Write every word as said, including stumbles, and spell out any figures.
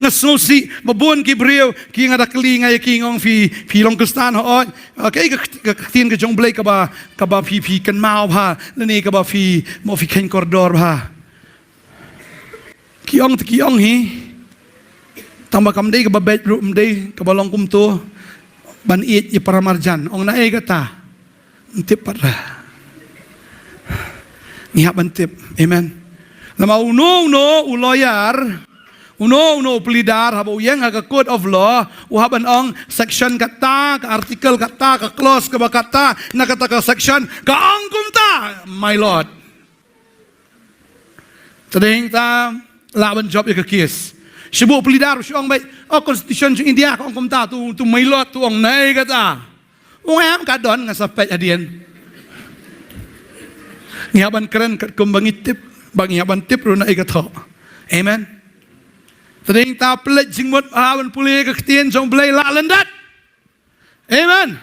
Sngewsih ba bun ki briew ki nga da kylli nga ïa ki, nga ong phi, phi long Khristan hooid. Okay, ka, ka ktien ka jong Blei kaba, kaba phi, phi kynmaw bha, lane kaba phi, mo phi kheiñ kordor bha. Ki ong te ki ong hi. Tang ba kam dei kaba beit ruh, ym dei kaba long kumto ban ïeit ïa para marjan. Ong na ei kata. Ym tip pat ra. Ngi hap ban tip. Amen. Lama uno uno u lawyer, uno uno u pleader, haba u ïeng ha ka court of law, u hap ban ong section kata, ka article kata, ka clause kaba kata, na kata ka section, ka ong kumta, my lord. Te dei ta lah ban jop ïa ka case. Shu buh pleader shu ong beit, oh, constitution jong India ka ong kumta, tu, tu my lord tu ong na ei kata. Ong em, ka don, nga sa peit hadien. Ngi hap ban kren katkum ba ngi tip, ba ngi hap ban tip ruh na ei ka thoh. Amen. Te dei ta pynleit jingmut ha ban pule ka ktien jong Blei lah lyndet. Amen.